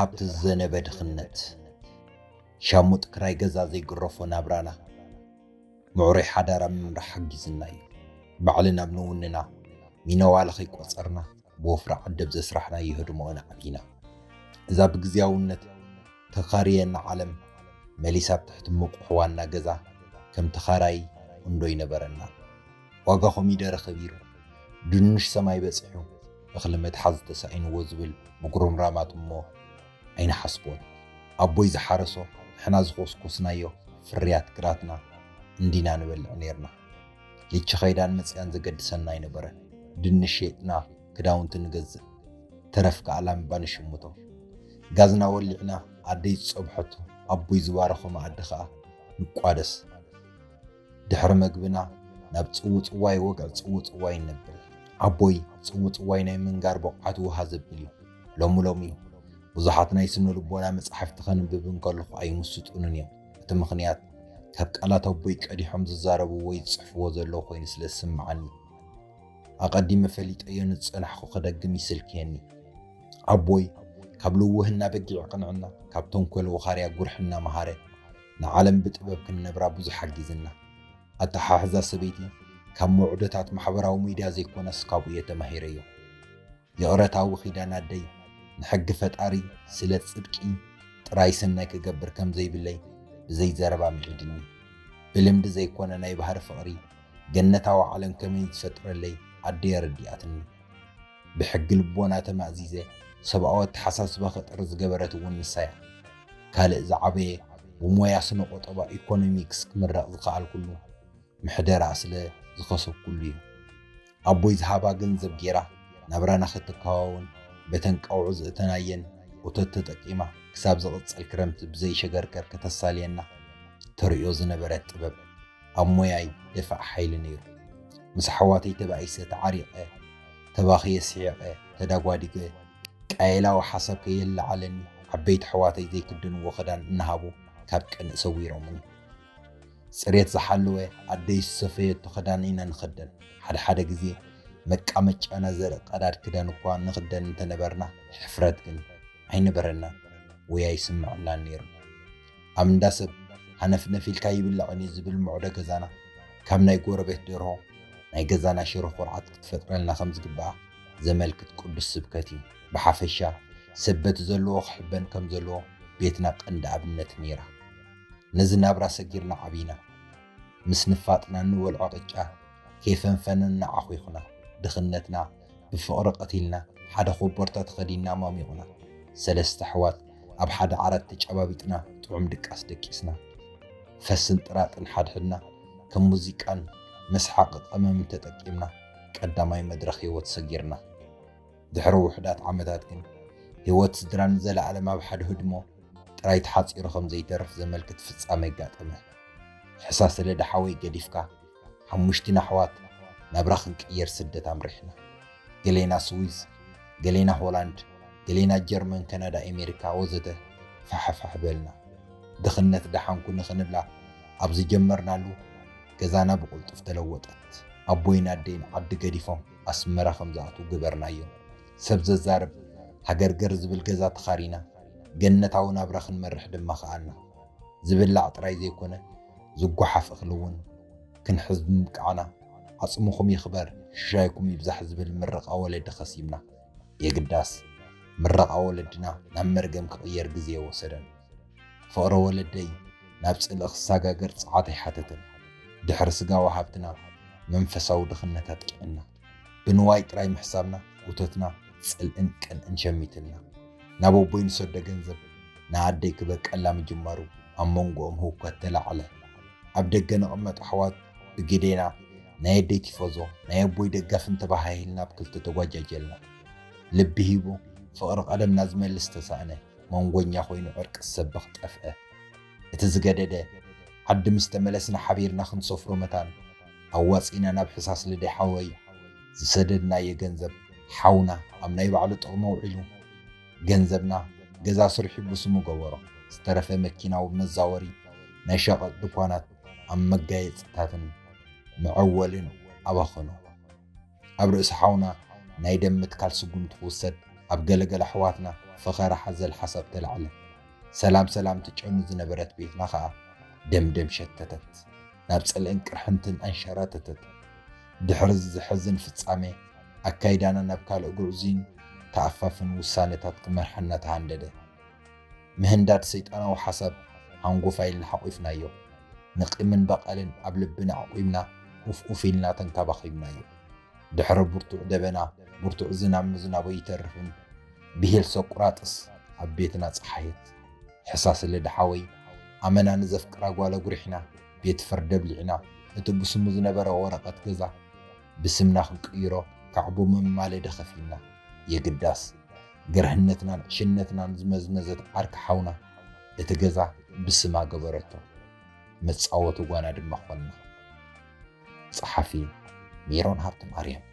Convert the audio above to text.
እቲ ዝዘነበ ድኽነት፣ ሻሙጥ ክራይ ገዛ ዘይግረፎ ናብራና፣ ምዕሩይ ሓዳር ኣብ ምምራሕ ሓጊዝና እዩ። ባዕልና ኣብ ንውንና፣ ሚነዋለ ከይቆጸርና፣ ብወፍሪ ዓደብ ዘስራሕናዮ ህድሞና ዓቢና። እዛ ብግዝያውነት ተኻርየና ዓለም፣ መሊሳ ኣብ ትሕቲ ምቑሕ ዋና ገዛ፣ ከም ተኻራዪ እንዶ ይነበረና። ዋጋ ኮሚደረ ከቢሩ፣ ድንሽ ሰማይ በጺሑ፣ እኽሊ መትሓዚ ተሳኢንዎ ዝብል ምጉርምራማት እሞ ኣይንሓስቦን። ኣቦይ ዝሓረሶ፣ ንሕና ዝኾስኮስናዮ ፍርያት ግራትና እንዲና ንበልዕ ኔርና። ሊቺ ከይዳን መጽያን ዘገድሰና ኣይነበረን። ድንሽ ሸይጥና ክዳውንቲ ንገዝእ፣ ተረፍ ከኣ ላምባ ንሽምቶ። ጋዝና ወሊዕና ኣደይ ዝጸብሐቶ፣ ኣቦይ ዝባረኾ መኣዲ ከኣ ንቋደስ። ድሕሪ መግብና ናብ ጽውጽዋይ ወግዒ ጽውጽዋይ ነብል። ኣቦይ ጽውጽዋይ ናይ ምንጋር ብቕዓት ውሃ ዘብል እዩ። ሎሚ ሎሚ ብዙሓት ናይ ስነ ልቦና መጻሕፍቲ ከንብብ እንከለኹ ኣይምስጡንን እዮም። እቲ ምኽንያት ካብ ቃላት ኣቦይ ቀዲሖም ዝዛረብዎ ወይ ዝጽሕፍዎ ዘለዉ ኮይኑ ስለ ዝስምዓኒ። ኣቐዲመ ፈሊጠዮ ንዝጸናሕኩ ክደግም ይስልክየኒ። ኣቦይ ካብ ልውህና በጊዕ ቅንዕና፣ ካብ ተንኮል ወኻርያ ጉርሕና መሃረ፣ ንዓለም ብጥበብ ክንነብራ ብዙሕ ሓጊዝና። ኣተሓሕዛ ሰበይቲ ካብ መውዕዶታት ማሕበራዊ ሚድያ ዘይኮነስ ካብኡ እየ ተማሂረዮ። ይቕረታዊ ኪዳን ኣደይ፣ ንሕጊ ፈጣሪ ስለ ጽድቂ ጥራይ ሰናይ ክገብር ከም ዘይብለይ ብዘይ ዘረባ ምዒድኒ። ብልምዲ ዘይኮነ ናይ ባህሪ ፍቕሪ፣ ገነታዊ ዓለም ከመይ ዝፈጥረለይ ኣደይ ኣረዲኣትኒ። ብሕጊ ልቦና ተማእዚዘ ሰብኣዊ ኣተሓሳስባ ክጥሪ ዝገበረት እውን ንሳ እያ። ካልእ ዝዓበየ ብሞያ ስነ ቆጠባ ኢኮኖሚክስ ክምረቕ ዝኸኣልኩሉ ምሕደራ ስለ ዝኸሰብኩሉ እዩ። ኣቦይ ዝሃባ ገንዘብ ጌራ ናብራና ክትከዋውን በተን ቀውዒ ዘእተናየን እቶት ተጠቂማ ክሳብ ዝቕጸል ክረምቲ ብዘይ ሸገርገር ከተሳልየና ተርእዮ ዝነበረት ጥበብ ኣብ ሞያይ ደፋእ ሓይሊ ነይሩ። ምስ ኣሕዋተይ ተባኢሰ፣ ተዓሪቐ፣ ተባኽየ፣ ስሒቐ፣ ተዳጓዲገ፣ ቃየላዊ ሓሳብ ከየለዓለኒ ዓበይቲ ኣሕዋተይ ዘይክደንዎ ክዳን እናሃቡ ካብ ቅንኢ ሰዊሮምኒ። ጽሬት ዝሓለወ ኣደይ ዝሰፈየቶ ክዳን ኢና ንኽደን። ሓደ ሓደ ግዜ መቃመጫና ዘርኢ ቀዳድ ክዳን እኳ ንኽደን እንተነበርና፣ ሕፍረት ግን ኣይነበረናን ወይ ኣይስምዐናን ነይሩ። ኣብ እንዳ ሰብ ሃነፍነፍ ኢልካ ይብላዕን እዩ ዝብል ምዕዶ ገዛና፣ ካብ ናይ ጎረቤት ደርሆ ናይ ገዛና ሽሮ ኩርዓት ክትፈጥረልና ከም ዝግብኣ ዘመልክት ቅዱስ ስብከት እዩ። ብሓፈሻ፣ ሰብ በቲ ዘለዎ ክሕበን ከም ዘለዎ ቤትና ቀንዲ ኣብነት ነይራ። ነዚ ናብራ ሰጊርና ዓቢና። ምስ ንፋጥና እንበልዖ ቅጫ ከይፈንፈንና ዓኺኹና። ድኽነትና ብፍቕሪ ቀቲልና፣ ሓደ ኮቦርታ ተኸዲንና ሞሚቑና። ሰለስተ ኣሕዋት ኣብ ሓደ ዓራት ተጨባቢጥና ጥዑም ድቃስ ደቂስና። ፈስን ጥራጥን ሓድሕድና ከም ሙዚቃን መስሓቒ ቀመምን ተጠቂምና ቀዳማይ መድረኽ ህይወት ሰጊርና። ድሕሪ ውሑዳት ዓመታት ግን ህይወት ስድራ ንዘለኣለም ኣብ ሓደ ህድሞ ጥራይ ተሓጺሩ ከም ዘይተርፍ ዘመልክት ፍጻመ ኣጋጠመ። ሕሳስ ሰለዲ ሓወይ ገዲፍካ ሓሙሽቲና ኣሕዋት ናብራ ክንቅየር ስደት ኣምሪሕና። ገሌና ስዊዝ፣ ገሌና ሆላንድ፣ ገሌና ጀርመን፣ ካናዳ፣ ኣሜሪካ ወዘተ ፋሕፋሕ በልና። ድኽነት ደሓንኩ ንኽንብላ ኣብ ዝጀመርናሉ ገዛና ብቕልጡፍ ተለወጠት። ኣቦይን ኣደይን ዓዲ ገዲፎም ኣስመራ ከም ዝኣትዉ ግበርናዮም። ሰብ ዘዛርብ ሃገርገር ዝብል ገዛ ተኻሪና ገነታዊ ናብራ ክንመርሕ ድማ ከኣልና። ዝብላዕ ጥራይ ዘይኮነ ዝጓሓፍ እኽሊ እውን ክንሕዝ ብምብቃዕና፣ ዓጽምኹም ይኽበር ሽሻይኩም ይብዛሕ ዝብል ምርቓ ወለዲ ከሲብና። የግዳስ ምረቓ ወለድና ናብ መርገም ክቕየር ግዜ ኣይወሰደን። ፍቕሪ ወለደይ ናብ ጽልኢ ክሰጋገር ጸዓት ኣይሓተተን። ድሕሪ ስጋዊ ሃብትና መንፈሳዊ ድኽነት ኣጥቂዕና። ብንዋይ ጥራይ ምሕሳብና እቶትና ጽልእን ቅንእን ሸሚትልና። ናብ ኣቦይ ንሰዶ ገንዘብ ንኣደይ ክበቀላ ምጅማሩ ኣብ መንጎኦም ህውከት ተላዕለ። ኣብ ደገ ንቕመጥ ኣሕዋት ብግዴና ናይ ኣደይ ቲፎዞ ናይ ኣቦይ ደጋፍን ተባሃሂልና ኣብ ክልተ ተጓጃጀልና። ልቢ ሂቡ ፍቕሪ ቀደምና ዝመልስ ተሳእነ። መንጎኛ ኮይኑ ዕርቂ ዝሰብኽ ጠፍአ። እቲ ዝገደደ ዓዲ ምስ ተመለስና ሓቢርና ክንሰፍሮ መታን ኣዋጺና ናብ ሕሳስ ልደ ሓወይ ዝሰደድናዮ ገንዘብ ሓውና ኣብ ናይ ባዕሉ ጥቕሚ ኣውዒሉ ገንዘብና ገዛ ስርሑ ብስሙ ገበሮ። ዝተረፈ መኪናዊ መዛወሪ ናይ ሸቐጥ ድኳናት ኣብ መጋየጽታትን መዐወልን ኣባኸኖ። ኣብ ርእሲ ሓውና ናይ ደም ምትካል ስጉምቲ ክውሰድ ኣብ ገለገለ ኣሕዋትና ፈኸራ ሓዘል ሓሳብ ተላዕለ። ሰላም ሰላም ትጨኑ ዝነበረት ቤትና ኸኣ ደምደም ሸተተት። ናብ ጽልእን ቅርሕንትን ኣንሸራተተት። ድሕሪ እዚ ዘሕዝን ፍጻሜ ኣካይዳና ናብ ካልእ ጉዕዝን ተኣፋፍን ውሳነታት ክመርሓና ተሃንደደ። ምህንዳድ ሰይጣናዊ ሓሳብ ሃንጎፋ ኢልና ሓቑፍናዮ። ንቂምን በቐልን ኣብ ልብና ኣዕቑምና ኡፍ ኡፍ ኢልና ተንከባኺብናዮ። ድሕሪ ብርቱዕ ደበና ብርቱዕ ዝናብ ምዝናቦ ይተርፍን ብሂል ሰቁራጥስ ኣብ ቤትና ጸሓየት። ሕሳስ ልደ ሓወይ ኣመና ንዘፍቅራ ጓል ኣጉሪሕና ቤት ፍርዲ ኣብሊዕና እቲ ብስሙ ዝነበረ ወረቐት ገዛ ብስምና ክንቅይሮ ካዕቦ መማለደ ከፊልና። የግዳስ ግርህነትናን ዕሽነትናን ዝመዝመዘት ዓርኪ ሓውና እቲ ገዛ ብስማ ገበረቶ። መጻወቲ ጓና ድማ ኾንና። ጸሓፊ ሜሮን ሃብተማርያም።